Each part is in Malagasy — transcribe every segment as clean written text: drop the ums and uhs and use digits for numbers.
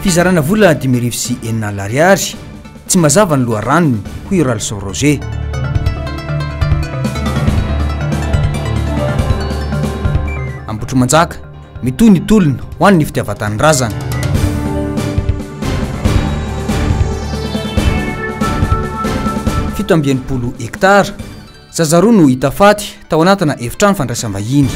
Fizarana vola 650 ariary, tsy mazava ny loharanony, hoy i Ralison Roger. Ambohitrimanjaka, mitohy ny tolona ho an'ny fitiavan-tanindrazana. 67 hektara, zaza roa no hita faty tao anatina efitrano fandraisam-bahiny.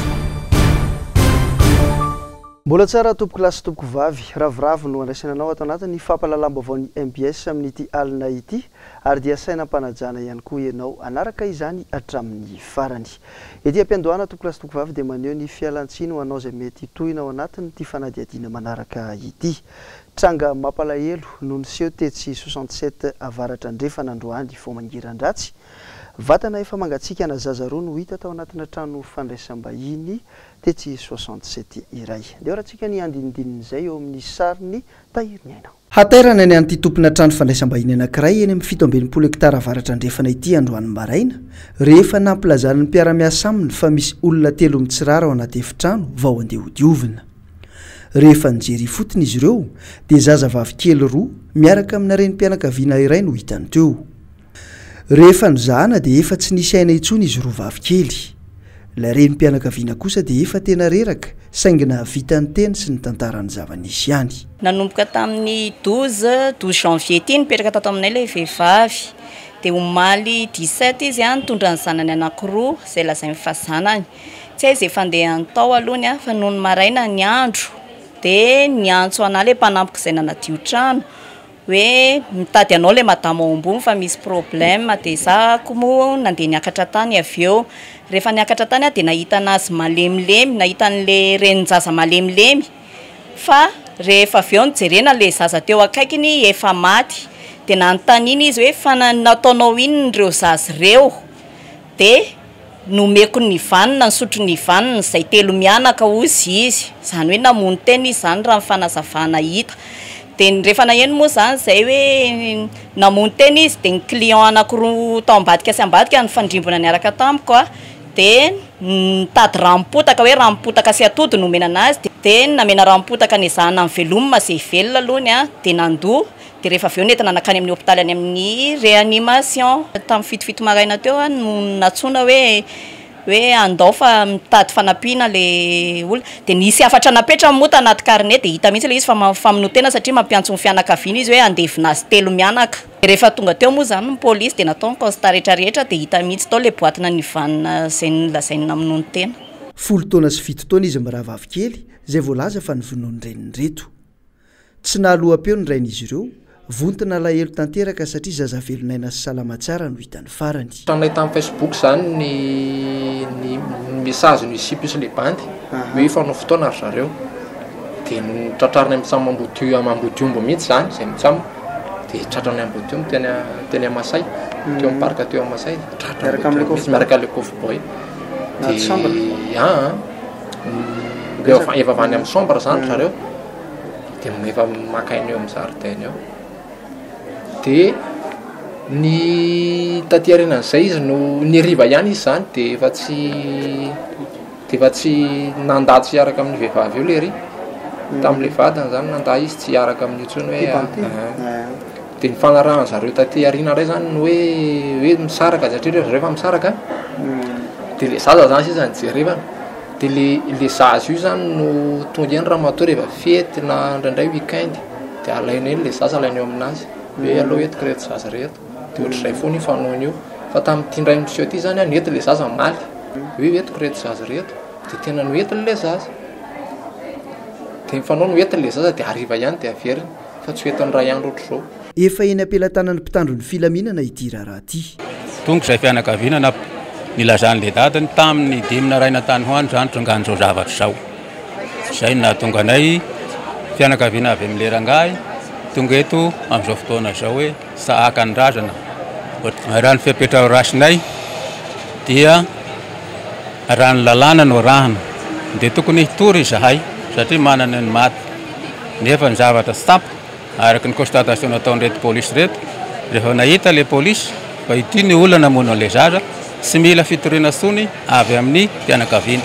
Mbola tsara tompoko lahy sy tompoko vavy, ravoravo no andraisana anao ato anatin'ny fampahalalam-baovaon'ny mbs amin'ity alina ity ary dia asaina am-panajana ihany koa ianao hanaraka izany hatramin'ny farany. Ety am-piandohana tompoko lahy sy tompoko vavy dia maneho ny fialantsiny ho anao izay mety hitohina ao anatin'ity fanadihadiana manaraka ity. Tranga mampalahelo no niseho tetsy 67 avaratra andrefana androany vao mangiran-dratsy. Vatana efa mangatsiaka ana zaza roa no hita tao anatina trano fandraisam-bahiny tetsy 67 iray. Ndeha horatsika ny andinindinin'izay eo amin'ny sarin'i Tahiriniaina. Hatairana ny an'ity tompona trano fandraisam-bahiny anankiray eny amin'ny 67 hektara avaratra andrefana ity androany maraina, rehefa nampilazan'ny mpiara-miasa aminy fa misy olona telo mitsirara ao anaty efitrano vao handeha hodiovina. Rehefa nijery ifotony izy ireo dia zazavavy kely roa miaraka amina renim-pianakaviana iray no hitany teo. Rehefa nozahana dia efa tsy nisy aina intsony izy roa vavy kely. Ilay renim-pianakaviana kosa dia efa tena reraka saingy nahavita niteny sy nitantara ny zava-nisy ihany. Nanomboka tamin'ny 12, 12 janvier ity nipetraka tato aminay ilay vehivavy. Dia omaly 17 izy nitondra ny zanany anankiroa izay lazainy fa zanany. Tsy hay izay fandehany tao alohany fa nony maraina ny andro dia niantso anah ilay mpanampiko izay nanadio trano hoe mitady anao le madama ao ambony fa misy problème de za ko moa nandeha niakatra tany avy eo, rehefa niakatra tany aho de nahita anazy malemilemy, nahita an'le renin-jaza malemilemy fa rehefa avy eo nojerena le zaza teo akaikiny efa maty de nanontaniana izy hoe fa nataonao inona ireo zaza ireo de Nomeko ny vanona, nisotro ny vanona izay telo mianaka hozy izy, izany hoe namono tena izy izany raha ny fanazavana hita. Dia rehefa naheno moa izany izay hoe namono tena izy dia ny client anankiroa tao ambadika sy ambadika nifandrimbona niaraka tamiko dia nitady ranom-potaka hoe ranom-potaka sy atody no omena anazy dia namena ranom-potaka nezahana novelomina izay velona aloha dia nandoa Dia rehefa avy eo nentina nankany amin'ny hopitaly any amin'ny réanimation. Tamin'ny fito fito maraina teo aho no nantsoina hoe hoe andao fa mitady fanampiana ilay olona. Dia nisy hafatra napetrany moa tanaty carnet dia hita mihitsy ilay izy fa famonoan-tena satria mampiantso ny fianakaviana izy hoe handevina azy telo mianaka. Dia rehefa tonga teo moa izany ny polisy dia natao ny constat rehetra rehetra dia hita mihitsy tao ilay boatina nivanina izay nolazainy namonoany tena. Folo taona sy fito taona izy mirahavavy kely izay voalaza fa novonoin'ny reniny ireto. Tsy nahaloa-peo ny rain'izy ireo, vonton'alahelo tanteraka satria zaza velon'aina sy salama tsara no hitany farany. Hitanay tamin'ny Facebook zany ny ny message ny sipa io sy le bandy hoe hifanao fotoana ry zareo de tratrariny amin'ny samy ambody ambodiomby mihitsy zany zay mitsam de tratran'ny ambodiomby teny teny Amasay teo amin'ny parc teo Amasay tratra ambodiomby miaraka le cowboy de aa efa efa avy any amin'ny chambre zany ry zareo. Dia efa maka aina eo amin'ny zaridaina eo. Dia ny taty aorianan'izay izy no ny hariva ihany izy izany dia efa tsy dia efa tsy nandà tsy hiaraka amin'ny vehivavy io lery. Tamin'ilay vadiny izany nandà izy tsy hiaraka amin'io intsony hoe dia ny fanarahan zareo taty aoriana indray izany ny hoe hoe misaraka satria ry zareo efa misaraka dia ilay zaza izany sisa no jerevana. Dia le le zaza io zany no tonga eny ramatoa rehefa fety na indraindray week-end dia alaina eny le zaza alaina eo aminazy hoe aleo entiko ireto zaza ireto dia ohatr'izay foana io fanaony io fa tamin'ity indray miseho ity zany an nety le zaza omaly hoe entiko ireto zaza ireto dia tena noentiny le zaza dia ny fanao noentiny le zaza dia hariva ihany dia averiny fa tsy hoentiny iray andro ohatr'izao. Efa eny am-pelatanan'ny mpitandro ny filaminana ity raharaha ity. Tonga izay fianakaviana na nilazan'ilay dadany tamin'ny dimy naraina tany ho any izany tongan'izao zavatra izao. Izay no nahatonga anay fianakaviana avy amin'ilay rangahy tonga eto amin'izao fotoana izao hoe sahaka ny razana. Raha ny fepetra horasinay dia raha ny lalàna no arahana dia tokony hitory izahay satria manana ny maty nefa ny zavatra tsapa Araka ny constatation nataon'ireto polisy ireto, rehefa nahita ilay polisy fa ity ny olona namono an'ilay zaza, tsy mila fitoriana intsony avy amin'ny fianakaviana.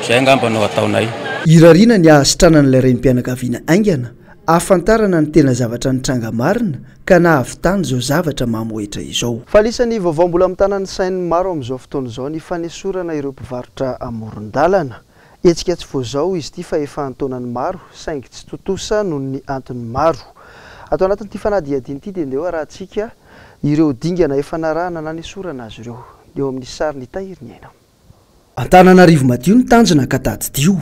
Izay angamba no ataonay. Irariana ny hahasitranan'ilay renim-pianakaviana haingana. Ahafantarana ny tena zavatra nitranga marina ka nahavitany izao zavatra mamohehitra izao. Fa anisan'ny vaovao mbola mitana ny sain'ny maro amin'izao fotoana izao ny fanesorana ireo mpivarotra amoron-dalana. Hetsika tsy vao izao izy ity fa efa an-taonany maro saingy tsy tontosa noho ny antony maro. Ato anatin'ity fanadihadiana ity dia ndeha arahantsika ireo dingana efa narahana nanesorana azy ireo. Eo amin'ny sary ny tahiry ny aina. Antananarivo madio ny tanjona ka tadidio.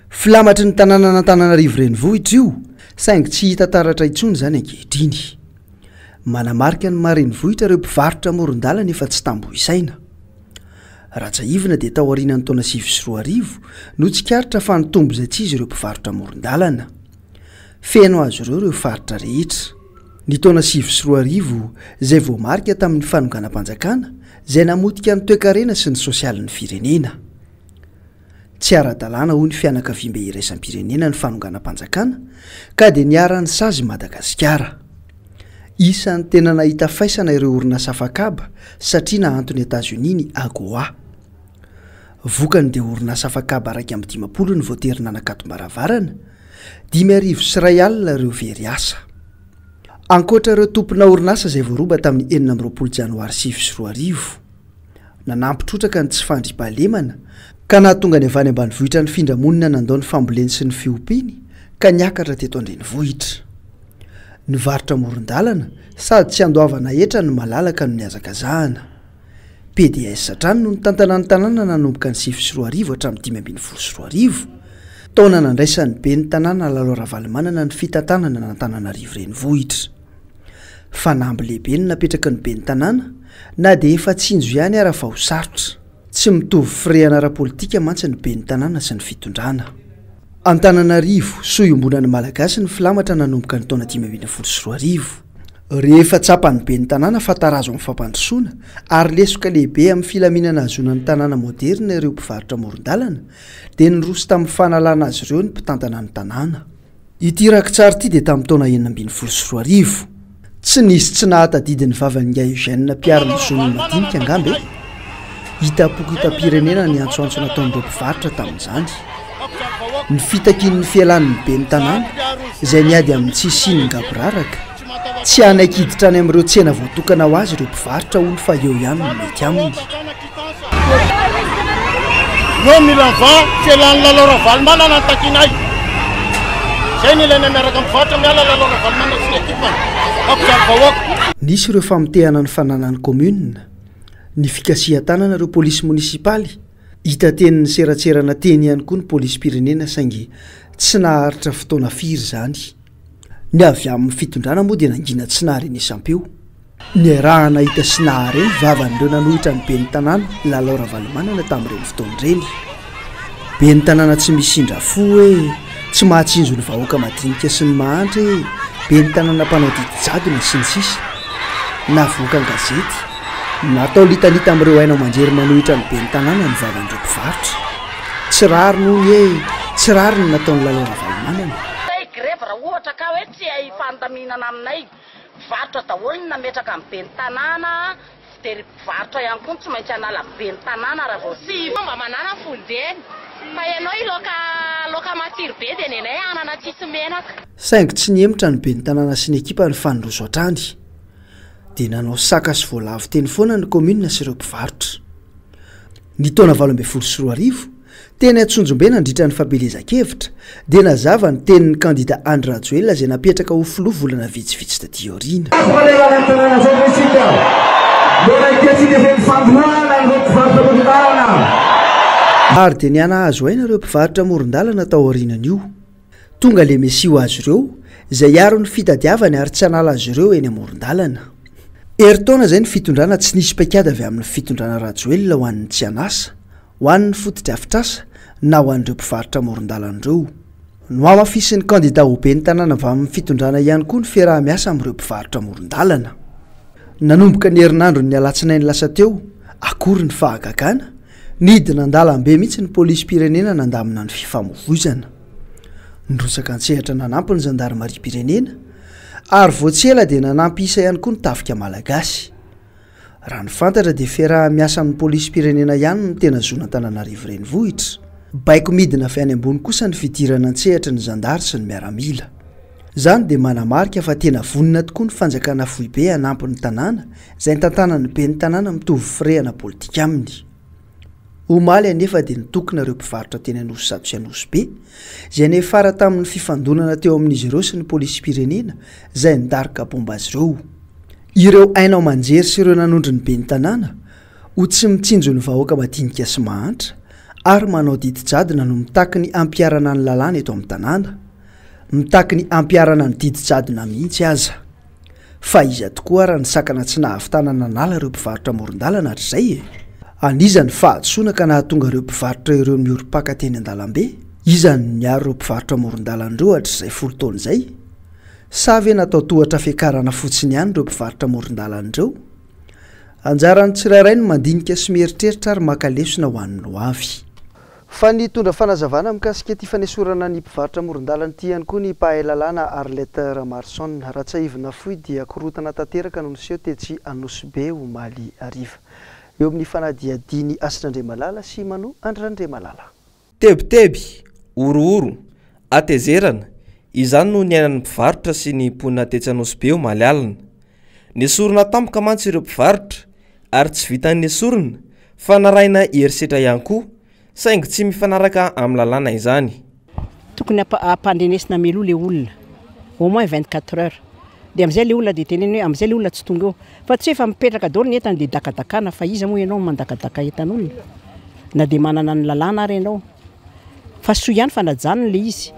Filamatry ny tanànan'Antananarivo renivohitra io, saingy tsy hita taratra intsony izany ankehitriny. Manamarika ny maha renivohitra ireo mpivarotra amoron-dalana efa tsy tambo isaina. Raha tsiahivina dia taorianan'ny taona 2009 no tsikaritra fa nitombo izay tsy izy ireo mpivarotra amoron-dalana. Feno azy ireo ireo faritra rehetra. Ny taona 2009 izay voamarika tamin'ny fanonganam-panjakana izay namotika ny toekarena sy ny sosialin'ny firenena. Tsy ara-dalàna hoy ny fianakaviambe iraisam-pirenena ny fanonganam-panjakana ka dia niharan'ny sazy i Madagasikara. Isan'ny tena nahita faisana ireo orinasa afakaba satria nahanton'i Etazonia ny AGOA. Vokany dia orinasa afakaba 51 no voatery nanakatom-baravarana, 1005 ireo very asa. Ankoatra ireo tompona orinasa izay voaroba tamin'ny 26 janoary 2009, nanampy trotraka ny tsy fandriampahalemana ka nahatonga ny avy any ambanivohitra nifindra monina nandao ny famboleny sy ny fiompiany ka niakatra teto an-drenivohitra. Ny varotra amoron-dalana sady tsy andoavana hetra no malalaka no nihazakazahana. Pds hatrany no nitantana ny tanàna nanomboka ny 2009 hatramin'ny 2015, taona nandraisan'ny ben'ny tanàna Lalao Ravalomanana ny fitantanana an'Antananarivo Renivohitra. Fanamby lehibe no napetraky ny ben'ny tanàna na dia efa tsinjo ihany ara fa ho sarotra. Tsy mitovy firehana ara-politika mantsy ny ben'ny tanàna sy ny fitondrana. Antananarivo, soa iombonan'ny Malagasy ny filamatra nanomboka ny taona 2015. Rehefa tsapan'ny ben'ny tanàna fa tarazo amin'ny fampandrosoana ary lesoka lehibe amin'ny filaminana ahazoana ny tanàna moderina ireo mpivarotra amoron-dalana dia niroso tamin'ny fanalana azy ireo ny mpitantana ny tanàna. Ity rakitsary ity dia tamin'ny taona 2016. Tsy nisy tsy nahatadidy ny vavan'ingahy Eugène mpiaro ny zon'ny madinika angamba e! Hitam-poko hitam-pirenena ny antsoantso nataon'ireo mpivarotra tamin'izany. Ny fitakian'ny fialan'ny ben'ny tanàna, izay miady amin'ny tsy hisian'ny gaboraraka. Tsy hanaiky hiditra any amin'ireo tsena voatokana ho azy ireo mpivarotra hono fa eo ihany no mety aminy. No mila va fialan'ny Lalao Ravalomanana no takianay. Zay no ilainay miaraka amin'ny mpivarotra miala Lalao Ravalomanana sy ny ekipany. Mampijaly vahoaka. Nisy ireo famotehana ny fananan'ny commune, ny fikasihan-tanana ireo polisy monisipaly, Hita teny niseratserana teny ihany koa ny polisim-pirenena saingy tsy naharitra fotoana firy izany. Ny avy amin'ny fitondrana moa dia nangina tsy naharenesam-peo. Niaraha-nahita sy nahare ny vavan'ireo nanohitra ny ben'ny tanàna Lalao Ravalomanana tamin'ireny fotoana ireny. Ben'ny tanàna tsy misy indra fo hoe, tsy mahatsinjo ny vahoaka madinika sy ny mahantra e, ben'ny tanàna mpanao didy jadona sy ny sisa. Navoaka an-gazety. Natao litalita amin'ireo haino aman-jery manohitra ny ben'ny tanàna ny vavan'ireo mpivarotra. Tsy rariny hono e, tsy rariny ny nataon'i Lalao Ravalomanana. Tay grevy raha ohatra ka hoe tsy hay fandaminana aminay mpivarotra daholo ny nametraka ny ben'ny tanàna dia ry mpivarotra ihany koa no tsy maintsy hanala ny ben'ny tanàna raha vao tsy Mba manana ny vonjeny fa ianao hilaoka laoka matsiro be dia nenay anana tsisy menaka. Saingy tsy nihemotra ny ben'ny tanàna sy ny ekipany fa niroso hatrany. Dia nanao saka sy voalavo teny foana ny kaominina sy ireo mpivarotra. Ny taona 2018, teny Antsonjombe nandritra ny fampielezan-kevitra, dia nazava ny tenin'ny kandida Andry Rajoelina izay napetraka ho filoha volana vitsivitsy taty aoriana. Manerana ny tanàna izao ve isika? Mbola ekentsika ve ny fandroahana an'ireo mpivarotra amoron-dalana? Ary dia nihanahazo aina ireo mpivarotra amoron-dalana tao aorianan'io. Tonga le Mesia ho azy ireo, izay hiaro ny fitadiavany ary tsy hanala azy ireo eny amoron-dalana. Herintaona izay ny fitondrana tsy nisy paikady avy amin'ny fitondrana Rajoelina ho an'ny tsy an'asa, ho an'ny fotodrafitrasa na ho an'ireo mpivarotra amoron-dalana ireo. Nohamafisin'ny kandida ho ben'ny tanàna avy amin'ny fitondrana ihany koa ny fiaraha-miasa amin'ireo mpivarotra amoron-dalana. Nanomboka ny herinandron'ny alatsinainy lasa teo, akory ny fahagagana, Nidina an-dalambe mihitsy ny polisim-pirenena nandamina ny fifamoivoizana. Nirotsaka an-tsehatra nanampy ny zandarimariam-pirenena ary vao tsy ela dia nanampy isa ihany koa ny tafika malagasy. Raha ny fantatra dia fiaraha-miasa amin'ny polisim-pirenena ihany no tena zon'Antananarivo Renivohitra. Baiko midina avy any ambony kosa ny fidirana an-tsehatry ny zandary sy ny miaramila. Izany dia manamarika fa tena vonona tokoa ny fanjakana foibe hanampy ny tanàna izay tantanan'ny ben'ny tanàna mitovy firehana politika aminy. Omaly anefa dia nitokona ireo mpivarotra teny Anosizato sy Anosibe, izay niafara tamin'ny fifandonana teo amin'izy ireo sy ny polisim-pirenena izay nidaroka bomba azy ireo. Ireo haino aman-jery sy ireo nanondro ny ben'ny tanàna ho tsy mitsinjo ny vahoaka madinika sy mahantra ary manao didy jadona no mitaky ny hampiharana ny lalàna eto amin'ny tanàna. Mitaky ny hampiharana ny didy jadona mihitsy aza. Fa iza tokoa ara ny sakana tsy nahavitana nanala ireo mpivarotra amoron-dalana hatrizay e? An'iza ny fahadisoana ka nahatonga ireo mpivarotra ireo niorim-paka teny an-dalambe? Iza no niaro ireo mpivarotra amoron-dalana ireo hatrizay folo taona izay? Sa ve natao tohatra fiakarana fotsiny ihany ireo mpivarotra amoron-dalana ireo? Anjaran'ny tsirairay ny mandinika sy mieritreritra ary maka lesona ho an'ny ho avy. Fa nitondra fanazavana mikasika ity fanesorana ny mpivarotra amoron-dalana ity ihany koa ny mpahay lalàna Arlette Ramarson. Raha tsiahivina fohy dia korontana tanteraka no niseho tetsy Anosibe omaly hariva. Eo amin'ny fanadihadian'i Hasina Andriamalala sy Mano Andry Randriamalala. Tebiteby, horohoro, hatezerana, izany no niainan'ny mpivarotra sy ny mponina tetsy Anosibe omaly alina. Nesorina tampoka mantsy ireo mpivarotra ary tsy vitan'ny nesorina fa narahina herisetra ihany koa saingy tsy mifanaraka amin'ny lalàna izany. Tokony ampandrenesina mialoha le olona au moins 24 heures de amizay le olona de teneno hoe amizay le olona tsy tonga eo fa tsy hoe efa mipetraka daholo ny entana de dakadakana fa iza moa ianao mandakadaka entan'olona na de manana ny lalàna ary ianao fa soa ihany fa najanona le izy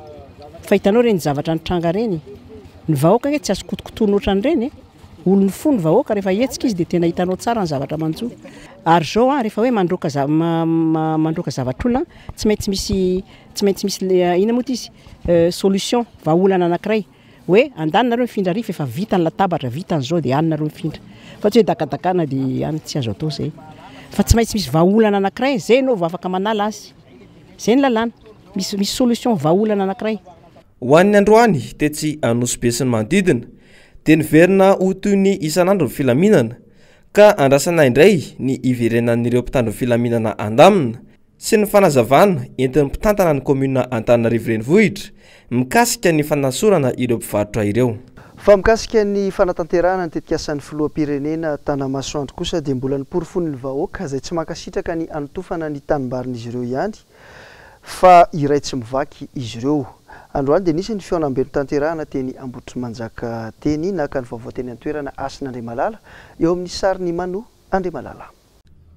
fa hitanao ireny zavatra nitranga ireny ny vahoaka ange tsy azo kotokotohina ohatran'ireny e Olon'ny fo ny vahoaka, rehefa hihetsika izy dia tena hitanao tsara ny zavatra manjo. Ary izao an, rehefa hoe mandroaka za- mandroaka zavatr'olona, tsy maintsy misy tsy maintsy misy inona moa ity izy, solution, vahaolana anankiray, hoe andany nareo mifindra ary fa efa vita ny latabatra, vita ny zao dia any nareo mifindra. Fa tsy hoe dakadakana dia any, tsy azo atao izay. Fa tsy maintsy misy vahaolana anankiray, izay ianao vao afaka manala azy. Izay ny lalàna, misy misy solution, vahaolana anankiray. Ho an'ny androany, tetsy Anosibe sy ny manodidina, dia niverina ho toy ny isan'andro ny filaminana, ka andrasana indray ny hiverenan'ireo mpitandro ny filaminana handamina, sy ny fanazavana entin'ny mpitantana ny kaominina Antananarivo Renivohitra mikasika ny fanasorana ireo mpivarotra ireo. Fa mikasika ny fanatanterahana ny tetikasan'ny filoham-pirenena Tanamasoandro kosa dia mbola noporofoin'ny vahoaka izay tsy mankasitraka ny hanotofana ny tanimbarin'izy ireo ihany fa iray tsy mivaky izy ireo. Androany dia nisy ny fihaonambe notanterahana teny Ambohitrimanjaka teny naka ny vaovao teny an-toerana Hasina Andriamalala eo amin'ny sarin'i Mano Andriamalala.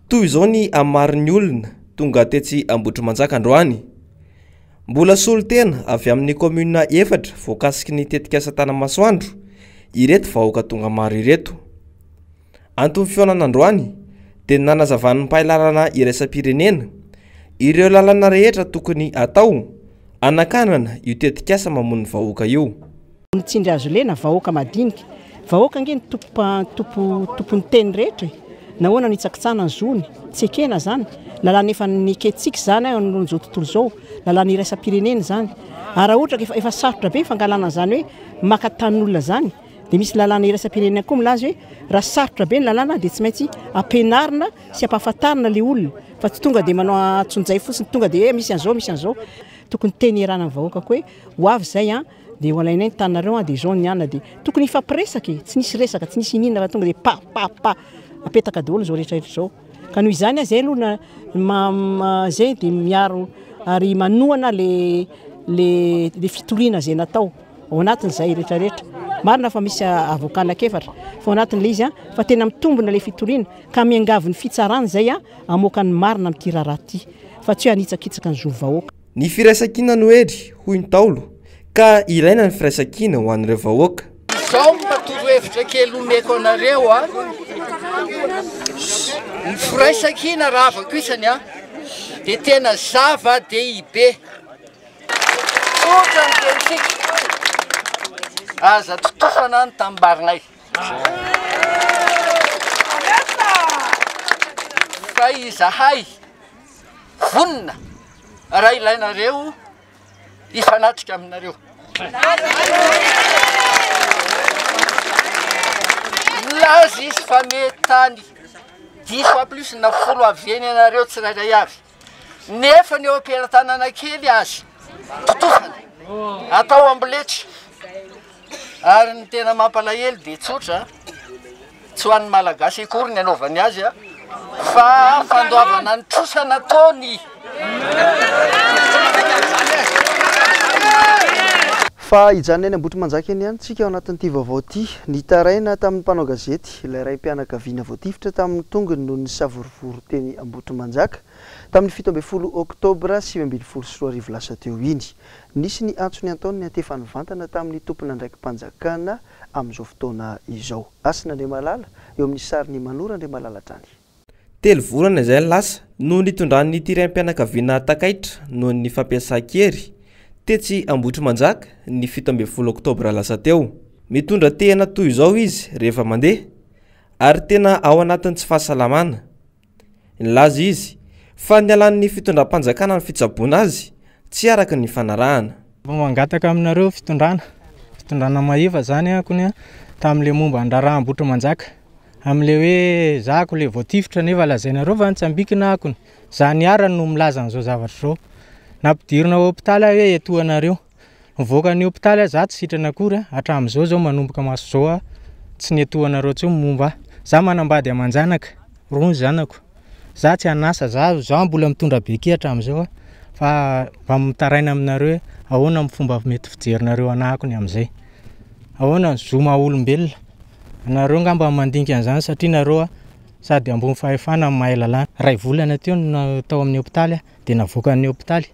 Toy izao ny hamarin'ny olona tonga tetsy Ambohitrimanjaka androany. Mbola solontena avy amin'ny kaominina efatra voakasiky ny tetikasa Tanamasoandro ireto vahoaka tonga maro ireto. Anton'ny fihaonana androany dia ny nanazavan'ny mpahay lalana iraisam-pirenena ireo lalana rehetra tokony hatao hanakanana io tetikasa mamono ny vahoaka io. Ny tsindry hazo lena, vahoaka madinika. Vahoaka ange ny tompo tompon'ny teny rehetra e! Nahoana no hitsakitsahana ny zony? Tsy ekena izany. Lalàna efa nekentsika izany eo anoloan'izao tontolo izao. Lalàna iraisam-pirenena izany. Ary raha ohatra ka efa efa sarotra be ny fangalana an'izany hoe maka tanin'olona izany, dia misy lalàna iraisam-pirenena koa milaza hoe raha sarotra be ny lalàna dia tsy maintsy ampianarina sy ampahafantarina ilay olona fa tsy tonga dia manao antsonjay fotsiny, tonga dia hoe misy an'izao, misy an'izao. Tokony teny ierana ny vahoaka koa hoe ho avy izay an, dia ho alainay ny taninareo an, dia izao ny anona, dia tokony hifampiresaka e, tsy nisy resaka, tsy nisy iniana fa tonga dia pa pa pa, apetaka daholo izao rehetra rehetra izao. Ka noho izany aho izay aloha na izay dia miaro ary manohana le le le fitoriana izay natao. Ao anatin'izay rehetra rehetra. Marina fa misy avocat anak'efatra fa ao anatin'ilay izy fa tena mitombina ilay fitoriana ka miangavy ny fitsarana izay hamoaka ny marina amin'ity raharaha ity fa tsy hoe hanitsakitsaka ny zon'ny vahoaka. Ny firaisankina no hery, hoy ny Ntaolo, ka ilaina ny firaisankina ho an'ireo vahoaka. Izao mba torohevitra kely omeko anareo a, ny firaisankina rahavako isany a, dia tena zava-dehibe. Tsotra ny tenintsika, aza totofana ny tanimbarinay. Fa izahay vonona raha ilainareo hifanatrika aminareo. Milaza izy fa mety tany dix fois plus na folo avy eny ianareo tsirairay avy. Nefa ny eo am-pelatanana kely aza totofana, atao amboletra. Ary ny tena mampalahelo dia tsotra, tsy ho an'ny Malagasy akory ny anaovany azy fa fandoavana ny trosa nataony. Fa hijanona eny Ambohitrimanjaka eny ihany tsika ao anatin'ity vaovao ity. Nitaraina tamin'ny mpanao gazety ilay raim-pianakaviana voatifitra tamin'ny tongony noho ny savorovoro teny Ambohitrimanjaka tamin'ny 17 oktobra 2019 lasa teo iny. Nisy ny antso niantaony niantefa nivantana tamin'ny tompon'andraiki-panjakana amin'izao fotoana izao. Hasina Andriamalala, eo amin'ny sarin'i Manoro Andriamalala hatrany. Telo volana izay lasa no nitondran'ity raim-pianakaviana takaitra noho ny fampiasan-kery tetsy Ambohitrimanjaka ny 17 oktobra lasa teo. Mitondra tehina toy izao izy rehefa mandeha ary tena ao anatin'ny tsy fahasalamana. Nilaza izy fa nialan'ny fitondram-panjakana ny fitsaboana azy tsy araka ny nifanarahana. Mba mangataka aminareo fitondrana, fitondrana mahefa zany akony tamin'le momba ny raharaha Ambohitrimanjaka, amin'le hoe za ko le voatifitra nefa lazainareo fa nitsambikina akony, za niharany no milaza an'izao zavatra izao. Nampidirina hopitaly aho hoe etoanareo. Nivoaka ny hopitaly aho, za tsy sitrana akory a, hatramin'izao zao manomboka maso zao aho tsy niatohanareo intsony momba ahy. Za manambady aman-janaka, roa ny zanako. Za tsy an'asa, za za mbola mitondra béquille hatramin'izao a, fa mba mitaraina aminareo hoe ahoana ny fomba mety fijerinareo anah akony amin'izay. Ahoana ny zo maha olombelona? Nareo angamba no mandinika an'izany satria nareo a sady ambony fahefana no mahay lalàna. Iray volana teo no tao amin'ny hopitaly aho dia navoakan'ny hopitaly.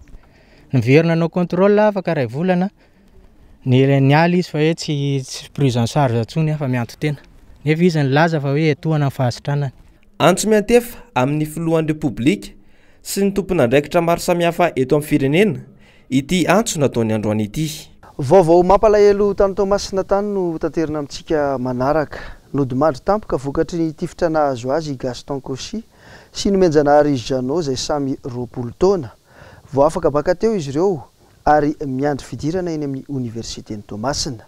Niverina nanao contrôle afaka iray volana, niala izy fa hoe tsy tsy prise en charge intsony fa mianto-tena. Nefa izy nilaza fa hoe etoana ny fahasitranany. Antso miantefa amin'ny filohan'ny Repoblika sy ny tompon'andraikitra maro samihafa eto amin'ny firenena ity antso nataony androany ity. Vaovao mampalahelo tany Toamasina tany no hotaterina amintsika manaraka. Nodimandry tampoka vokatry ny tifitra nahazo azy i Gaston Cauchy sy Nomenjanahary Jeannot izay samy 20 taona. Vao afaka baka teo izy ireo ary miandry fidirana eny amin'ny oniversiten'i Toamasina.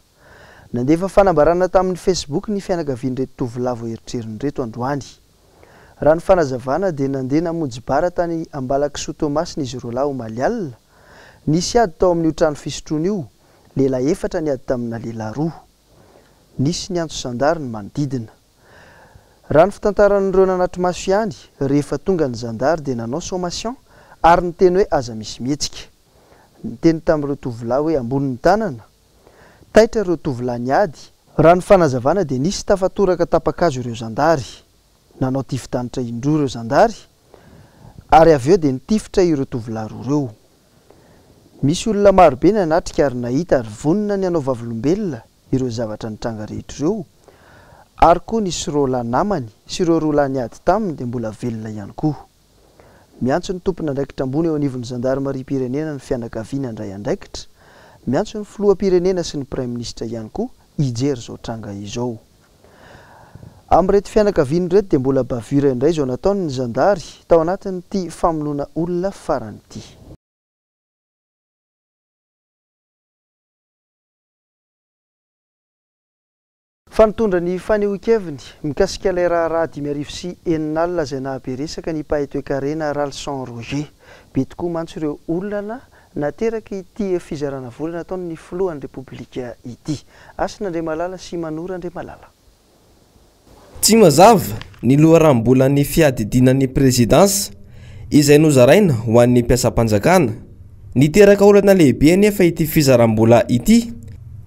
Nandefa fanambarana tamin'ny Facebook ny fianakavian'ireto tovolahy voaeritreriny ireto androany. Raha ny fanazavana dia nandeha namonjy bara tany Ambalakisoa Toamasina izy roalahy omaly alina. Nisy ady tao amin'io trano fisotroana io, lehilahy efatra niady tamina lehilahy roa. Nisy niantso zandary ny manodidina. Raha ny fitantaran'ireo nanatri-maso ihany, rehefa tonga ny zandary dia nanao sommation ary niteny hoe aza misy mihetsika. Niteny tamin'ireo tovolahy hoe ambony ny tanana. Taitra ireo tovolahy niady. Raha ny fanazavana dia nisy tafatoraka tapa-kazo ireo zandary. Nanao tifi-danitra indroa ireo zandary ary avy eo dia nitifitra ireo tovolahy roa ireo. Misy olona marobe nanatrika ary nahita ary vonona ny hanao vavolombelona ireo zavatra nitranga rehetra ireo, ary koa nisy roa lahy namany sy ireo roa lahy niady taminy dia mbola velona ihany koa. Miantso ny tompon'andraikitra ambony eo anivon'ny zandarimariam-pirenena ny fianakaviana handray andraikitra, miantso ny filoham-pirenena sy ny praiminisitra ihany koa hijery izao tranga izao. Amin'ireto fianakaviana ireto dia mbola bavure indray izao nataon'ny zandary tao anatin'ity famonoana olona farany ity. Fa nitondra ny fanehoan-keviny mikasika ilay raharaha 6500 izay nahabe resaka ny mpahay toekarena Ralson Roger. Be tokoa mantsy ireo olana nateraky ity fizarana vola nataon'ny filohan'ny Repoblika ity. Hasina Andriamalala sy Manoro Andriamalala. Tsy mazava ny loharanom-bolan'ny fiadidiana ny prezidansa izay nozaraina ho an'ny mpiasam-panjakana. Niteraka olana lehibe anefa ity fizaram-bola ity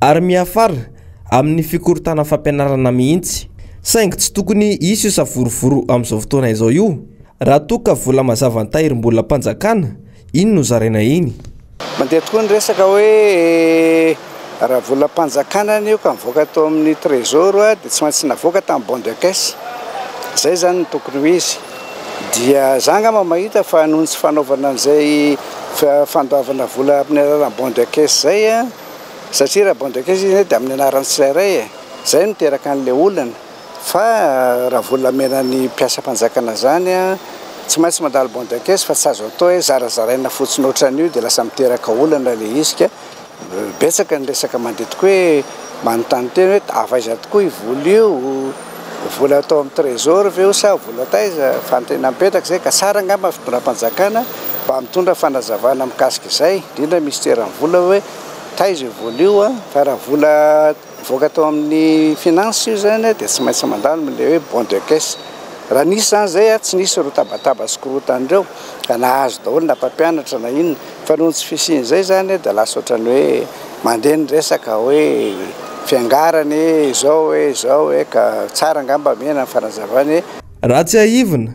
ary miafara amin'ny fikorontanan'ny fampianarana mihitsy. Saingy tsy tokony hisy io savorovoro amin'izao fotoana izao io raha toa ka vola mazava ny tahirim-bolam-panjakana iny nozaraina iny. Mandeha tokoa ny resaka hoe raha volam-panjakana anie io ka mivoaka tao amin'ny trésor dia tsy maintsy navoaka tamin'ny bon de caisse. Izay izany no tokony ho izy. Dia za angamba mahita fa noho ny tsy fanaovana an'izay fandoavana vola amin'ny alalan'ny bon de caisse izay, satria raha bon de caisse izy dia amin'ny anaran'ny tsirairay e, izay no miteraka an'ilay olana. Fa raha volamena ny mpiasam-panjakana zany an, tsy maintsy mandalo bon de caisse fa tsy azo atao hoe zarazaraina fotsiny ohatran'io dia lasa miteraka olana ilay izy ka betsaka ny resaka mandeha tokoa hoe manontany tena hoe avy aiza tokoa io vola io, vola atao amin'ny trésor ve io sa vola taiza, fanontaniana mipetraka izay ka tsara angamba ny fitondram-panjakana mba mitondra fanazavana mikasika izay, indrindra minisiteran'ny vola hoe. Taiza io vola io fa raha vola nivoaka tao amin'ny finance io zany dia tsy maintsy mandalo amin'ilay hoe bon de caisse. Raha nisy zany izay tsy nisy ireo tabataba sy korontana ireo ka nahazo daholo na mpampianatra na inona fa noho ny tsy fisian'izay zany dia lasa ohatran'ny hoe mandeha ny resaka hoe fiangarana e, izao e, izao e, ka tsara angamba amena ny fanazavana e. Raha tsiahivina,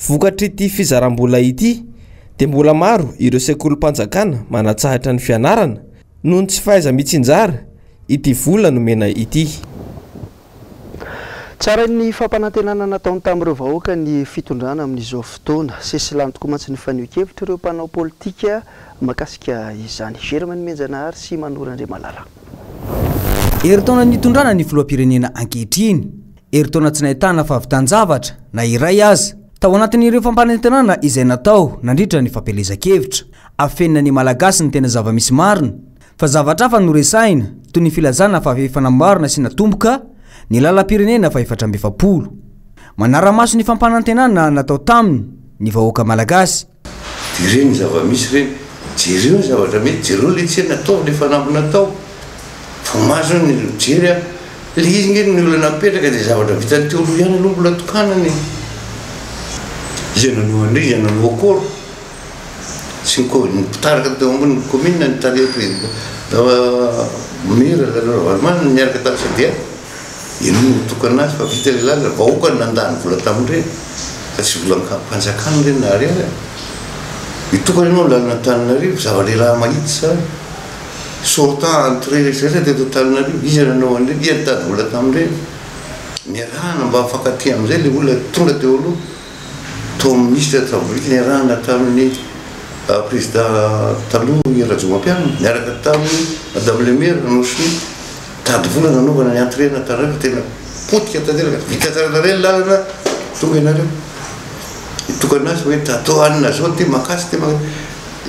vokatr'ity fizaram-bola ity dia mbola maro ireo sekolim-panjakana manatsahatra ny fianarana noho ny tsy fahaiza-mitsinjara ity vola nomena ity. Tsarain'ny fampanantenana nataony tamin'ireo vahoaka ny fitondrana amin'izao fotoana. Sesilany tokoa mantsy ny fanehoan-kevitr'ireo mpanao politika mahakasika izany. Germain Nomenjanahary sy Manoro Andriamalala. Herintaona nitondrana ny filoham-pirenena ankehitriny. Herintaona tsy nahitana fahavitan-javatra na iray aza tao anatin'ireo fampanantenana izay natao nandritra ny fampielezan-kevitra. Afenina ny Malagasy ny tena zava-misy marina fa zavatra hafa no resahina toy ny filazana fa efa namboarina sy natomboka ny lalam-pirenena faha-44. Manara-maso ny fampanantenana natao taminy ny vahoaka Malagasy. Dia ireny zava-misy ireny, jereo ny zavatra mety, jereo ilay tsena, ataovy ilay fanamby natao. Vao mahazo ny mijery aho, ilay izy nge ny olona napetraka dia zavatra vitan'ny teo aloha ihany aloha mbola tokanana e. Iza nanao an'ireny, iza nanao accord? Tsy ny co- ny mpitarika teo ambony ny commune ny tale président maire Lalao Ravalomanana niaraka tamin'ny CDA. Ianao no nitokana azy fa vita ilay lalana, vahoaka no nandany vola tamin'ireny fa tsy volam-panjakana ireny na ariary aza. Mitokana ianao ny lalana Antananarivo, zava-dehilahy mahitsy izany. Sortant, entrée rehetra rehetra teto Antananarivo, iza nanao an'ireny, iza nitady vola tamin'ireny. Niarahana mba mifankatia amin'izay ilay olona tonga teo aloha, tao amin'ny minisitra Tabohika niarahana tamin'ny président taloha i Rajaonarimampianina, niaraka tamin'ny madame le maire nanao sonia. Tady vola nanaovana ny entrée an'Antananarivo fa tena potika tanteraka, vita tsara tarehy ny lalana, tonga ianareo hitokana azy hoe atao hanina zao ty makasy ty makasy,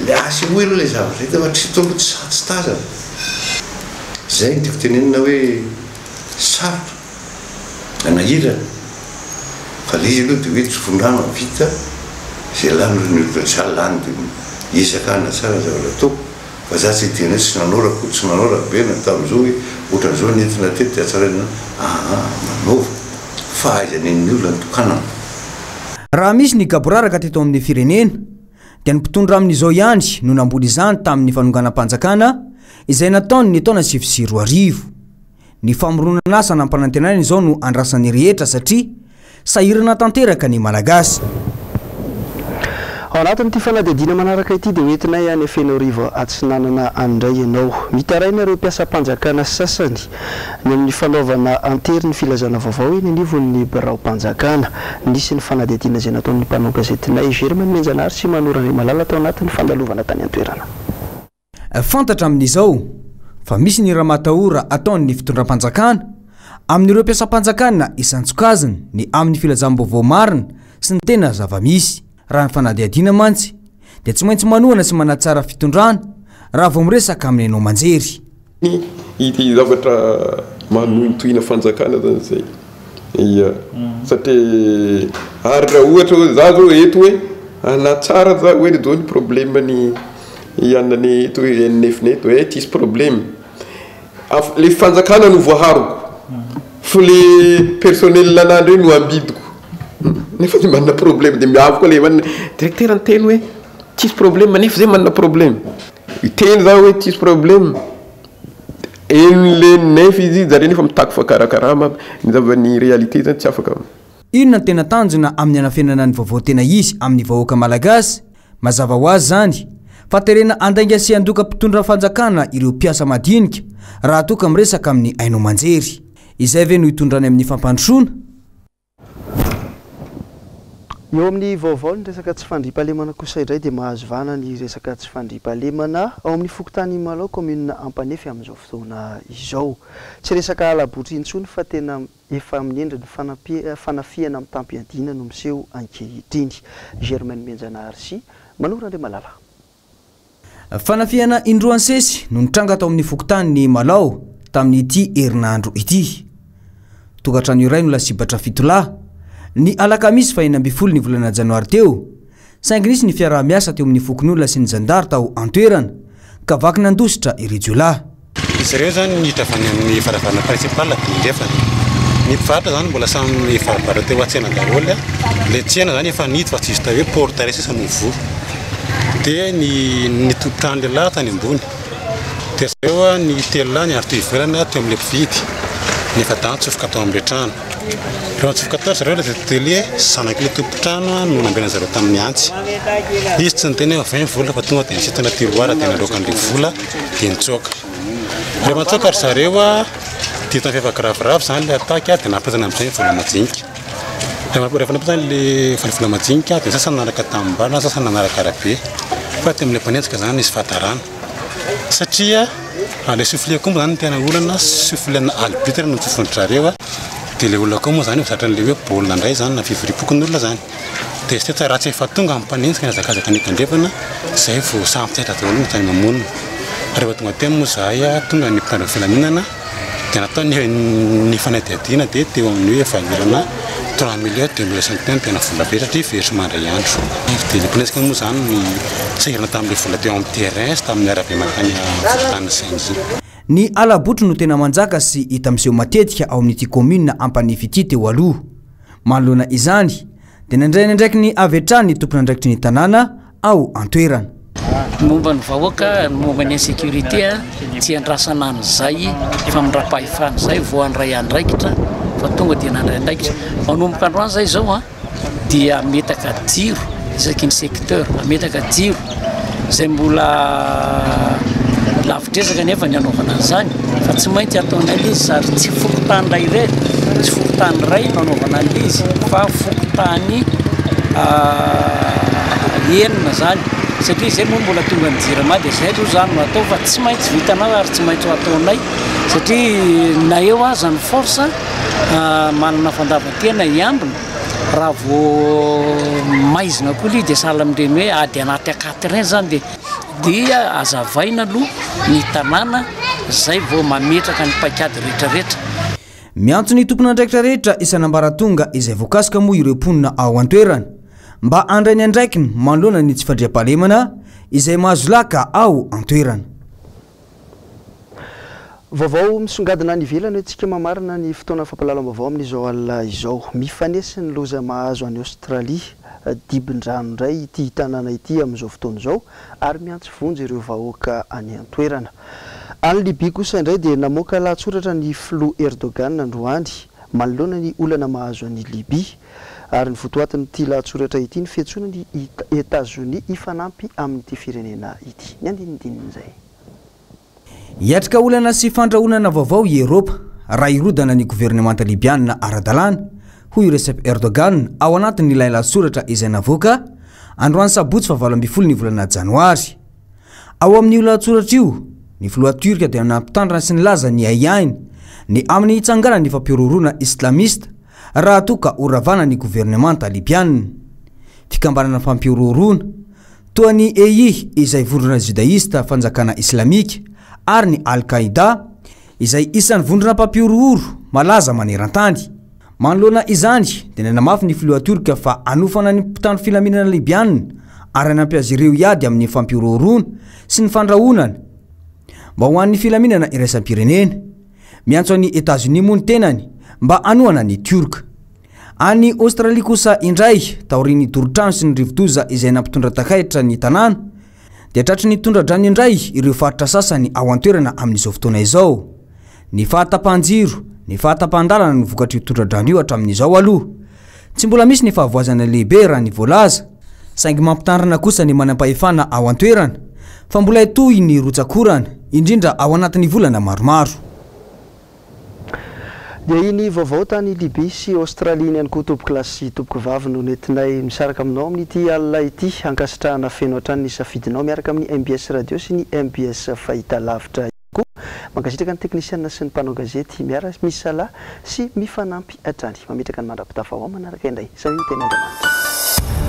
le asehoy aloha le zavatra hita fa tsy tonga tsy tsy tazana, zay no tiako tenenina hoe sarotra, manahirana fa le izy aloha de hoe tsofon-drano vita zay lany aloha ny olona za lany de miezaka hanatsara ny zavatra ataoko. Fa za tsy hiteny hoe tsy nanao Rakoto tsy nanao Rabe na tamin'izao hoe ohatran'izao ny entina teto dia hatsaraina aa manaova fahaizana ny olona nitokanana. Raha misy ny gaboraraka teto amin'ny firenena dia ny mpitondra amin'izao ihany no namboly izany tamin'ny fanonganam-panjakana izay nataony ny taona 2009. Ny famoronana asa nampanantenaina izao no andrasan'ny rehetra satria sahirana tanteraka ny Malagasy. Ao anatin'ity fanadihadiana manaraka ity dia hoentinay any Fenoarivo Atsinanana any indray ianao. Mitaraina ireo mpiasam-panjakana sasany ny amin'ny fanaovana an-tery ny filazana vaovao eny anivon'ny biraom-panjakana. Nisy ny fanadihadiana izay nataon'ny mpanao gazetinay Germain Menjanahary sy Manoro Andriamalala tao anatin'ny fandalovana tany an-toerana. Fantatra amin'izao fa misy ny ramatahora ataon'ny fitondram-panjakana amin'ireo mpiasam-panjakana isan-tsokajiny ny amin'ny filazam-baovao marina sy ny tena zava-misy. Raha ny fanadihadiana mantsy dia tsy maintsy manohana sy manatsara fitondrana raha vao miresaka amin'ny haino aman-jery. Ny zavatra manohintohina fanjakana zany zay. Ia. Satria ary raha ohatra hoe za zao eto hoe hanatsara za hoe zao ny problème ny anona ny eto hoe NF ny eto eh tsisy problème. Le fanjakana no voaharoko fa le personnel anah ndray no ambidiko. Nefa de manana problème de miavy koa le manana directeur niteny hoe tsisy problème nefa zay manana problème. Hiteny za hoe tsisy problème. Henon'le nef izy zareo nefa mitaky fakarakarama ny zava ny réalité zany tsy afaka. Inona no tena tanjona amin'ny hanafenana ny vaovao tena izy amin'ny vahoaka malagasy? Mazava ho azy izany fa terena handainga sy handoka mpitondra fanjakana ireo mpiasa madinika raha toa ka miresaka amin'ny haino aman-jery. Izay ve no hitondrany amin'ny fampandrosoana? Eo amin'ny vaovao ny resaka tsy fandriampahalemana kosa indray dia mahazo vahana ny resaka tsy fandriampahalemana ao amin'ny fokontany Imalao kaominina Ampanefy amin'izao fotoana izao. Tsy resaka hala-botry intsony fa tena efa amin'ny endriny fanafihana mitam-piadiana no miseho ankehitriny. Germaine Mianjanahary sy Manoro Andriamalala. Fanafihana indroa nisesy no nitranga tao amin'ny fokontanin'i Malao tamin'ity herinandro ity. Tokantrano iray no lasibatra fitolahy, ny alakamisy faha-16 ny volana janoary teo, saingy nisy ny fiaraha-miasa teo amin'ny fokonolona sy ny zandary tao an-toerana ka vaky nandositra ireo jiolahy. Izy ireo izany niditra avy any amin'ny varavarana principal dia andrefana. Ny mpivarotra izany mbola samy nivarobarotra teo an-tsena daholo. Ilay tsena izany efa nihidy fa juste hoe porte iray sisa no mivoha. Dia ny ny tompon-trano lehilahy tany ambony. Dia zareo ny telolahy niandry teo ivelany teo amin'ilay mpividy. Ny efa-dahy nitsofoka tao amin'ilay trano. Rehefa nitsofoka tao zareo ilay tele zanak'ilay tompon-trano no nambenan'ny zareo tamin'ny antsy. Izy tsy niteny hoe avy ny vola fa tonga dia nisintona tiroir dia naloaka an'ilay vola dia nitsoaka. Rehefa nitsoaka ry zareo dia hitan'ny efa giraviravy izany ilay attaque dia nampidina amin'izay ny vola madinika. Rehefa nampidina ilay vola madinika dia ny sasany nanaraka tanimbary, ny sasany nanaraka arabe. Fa teo amin'ilay mpanenjika izany nisy fahatarana satria ilay soufflet koa moa izany no tena olana, soufflet-na albitre no notsofoin-dry zareo dia ilay olona koa moa izany efa zatra an'ilay hoe baolina indray izany na fivoriam-pokonolona izany. Dia tsy raha tsy efa tonga ny mpanenjika nihazakazaka ny tandrefana izay vao samy taitra daholo ny tany mamonina. Rehefa tonga teny moa izahay, tonga ny mpitandro ny filaminana dia natao ny ny fanadihadiana dia teo amin'ny hoe valeur-na trois millions deux mille cinq teo no tena vola be satria very somary indray andro. Dia ilay mpanenjika moa izany ny sahirana tamin'ilay vola teo amin'ny terrain sy tamin'ny arabe mankany fokontany Saint-Guy. Ny hala-botry no tena manjaka sy hita miseho matetika ao amin'ity kaominina Ampanefy ity teo aloha. Manoloana izany, dia nandray ny andraikiny avy hatrany ny tompon'andraikitry ny tanàna ao an-toerana. Ny momba ny vahoaka, ny momba ny insécurité, tsy iandrasana an'izay famindram-pahefana izay vao handray andraikitra fa tonga dia nandray andraikitra. Manomboka androany izay izao dia hametaka jiro isaky ny secteur, hametaka jiro izay mbola lavitr'ezaka nefa ny hanaovana an'izany fa tsy maintsy ataonay ilay izy ary tsy fokontany iray irery, tsy fokontany iray no hanaovana an'ilay izy fa fokontany enina izany satria izay moa mbola tonga ny jirama dia izay aloha izany no atao fa tsy maintsy vitanao ary tsy maintsy ho ataonay satria na eo aza ny force manana fandavan-tena hiambina raha vao maizina koa ilay dia sahala amin'ireny hoe ady anaty akaty ireny izany dia dia azavaina aloha ny tanàna izay vao mametraka ny paikady rehetrarehetra. Miantso ny tompon'andraikitra rehetra isan'ambaratonga izay voakasika moa ireo mponina ao an-toerana mba handray ny andraikiny manoloana ny tsy fandriampahalemana izay mahazo laka ao an-toerana. Vaovao misongadina any ivelany antsika mamarana ny fotoana fampahalalam-baovao amin'izao alina izao. Mifanesy ny loza mahazo an'i Aostralia. Dibin-drano indray ity tanàna ity amin'izao fotoana izao ary miantso vonjy ireo vahoaka any an-toerana. Any Libya kosa indray dia namoaka lahatsoratra ny filoha Erdogan androany manoloana ny olana mahazo an'i Libya. Ary ny votoatin'ity lahatsoratra ity ny fiantsoana ny Etazonia hifanampy amin'ity firenena ity. Ny andinindinin'izay. Hiatrika olana sy fandrahonana vaovao i Eoropa raha hirodana ny governemanta Libyana ara-dalàna, hoy i Recep Erdogan ao anatin'ilay lahatsoratra izay navoaka androany sabotsy faha 18 ny volana janoary. Ao amin'io lahatsoratra io, ny filoha Tiorka dia nampitandrina sy nilaza ny ahiahiny ny amin'ny hitsanganan'ny fampihorohoroana islamista raha toa ka horavana ny governemanta Libyana. Fikambanana fampihorohoroana, toa ny EI izay vondrona Judaista Fanjakana Islamika ary ny Al-Qaida izay isan'ny vondrona mpampihorohoro malaza maneran-tany. Manoloana izany dia nanamafy ny filoha Tiorka fa hanofana ny mpitandro filaminana Libyana ary hanampy azy ireo hiady amin'ny fampihorohoroana sy ny fandrahonana mba ho an'ny filaminana iraisam-pirenena. Miantso an'i Etazonia moa ny tenany mba hanohana ny Tiorka. Any Aostralia kosa indray, taorian'ny doro-trano sy ny rivodoza izay nampitondra takaitra ny tanàna, dia tratry ny tondra-drano indray ireo faritra sasany ao an-toerana amin'izao fotoana izao. Ny fahatapahan-jiro, ny fahatapahan-dalana no vokatr'io tondra-drano io hatramin'izao aloha. Tsy mbola misy ny fahavoazana lehibe raha ny voalaza, saingy mampitandrina kosa ny manampahefana ao an-toerana fa mbola hitohy ny rotsak'orana, indrindra ao anatin'ny volana maromaro. Dia iny vaovao tany Libye sy Aostralia iny ihany koa tompokolahy sy tompokovavy no nentinay misaraka aminao amin'ity alina ity. Ankasitrahana feno hatrany ny safidinao miaraka amin'ny mbs Radio sy ny mbs Fahitalavitra ihany koa. Mankasitraka ny teknisiana sy ny mpanao gazety miara misalahy sy mifanampy hatrany. Mametraka ny mandra-pitafa ho amin'ny manaraka indray. Samia ho teny Andriamanitra.